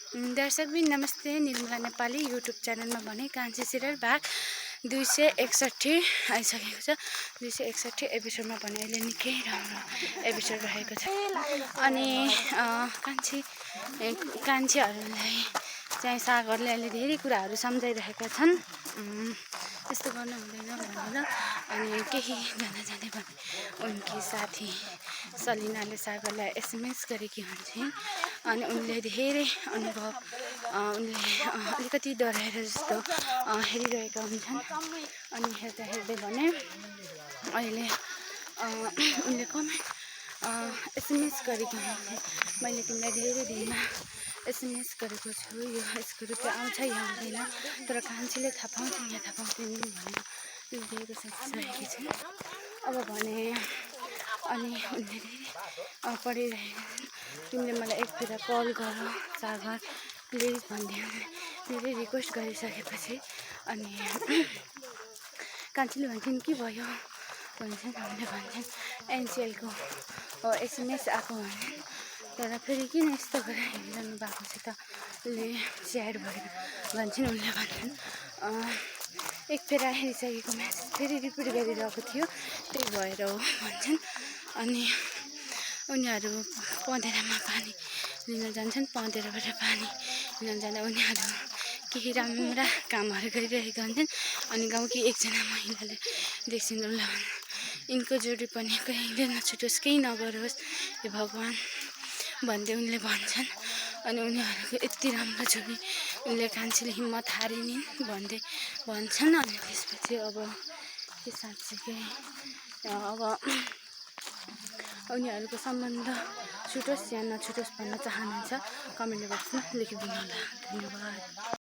दर्शकबिन नमस्ते। निर्मला नेपाली युट्युब च्यानलमा भने कान्छी सिरियल भाग 261 आइसकेको छ। 261 एपिसोडमा भने अहिले निकै राम्रो एपिसोड रहेको छ। अनि कान्छीहरूलाई चाहिँ सागरले अहिले धेरै कुराहरू सम्झाइरहेका छन्। यस्तो गर्नु हुँदैन भनेर। अनि केही जाँदै भने उनकी साथी सलिनाले सागरलाई एसएमएस गरेकी हुन्छन्। अनि उनले धेरै अनुभव उनले अलिकति डराएर जस्तो हेरिरहेका हुन्छन्। अनि हेर्दै भने अहिले उनले एसएमएस गरेकी हुन्छन्। मैले तिमीलाई धेरै दिनमा एसएमएस गरेको छु, यो यसको रुपियाँ आउँछ या आउँदैन, तर कान्छीले थाहा पाउँछन् या थाहा पाउँदैन भनेर धेरै सोचिरहेकी छिन्। अब भने अनि उनले धेरै पढिरहेका छन्। तिमीले मलाई एक फेर कल गर सागर प्लिज भन्दै धेरै रिक्वेस्ट गरिसकेपछि अनि कान्छीले भन्छन् के भयो भन्छन्। उनले भन्छन् एनसिएलको एसएमएस आएको भन्छन्। तर फेरि किन यस्तो गरेर हिँडिरहनु भएको छ त ले स्याड भएर भन्छन्। उनले भन्छन् एक फेर हेरिसकेको म्यासेज फेरि रिपिट गरिरहेको थियो, त्यही भएर हो भन्छन्। अनि उनीहरू पँधेरामा पानी लिन जान्छन्। पँधेराबाट पानी लिन जाँदा उनीहरू केही राम्रा कामहरू गरिरहेका हुन्छन्। अनि गाउँकी एकजना महिलाले देख्छन्। उनलाई यिनको जोडी पनि कहिले नछुटोस्, केही नगरोस् हे भगवान् भन्दै उनले भन्छन्। अनि उनीहरूको यति राम्रो जोडी उनले कान्छीले हिम्मत हारिनिन् भन्दै भन्छन्। अनि त्यसपछि अब के साँच्चीकै अब उनीहरूको सम्बन्ध छुटोस् या नछुटोस् भन्न चाहनुहुन्छ कमेन्ट बक्समा लेखिदिनु होला। धन्यवाद।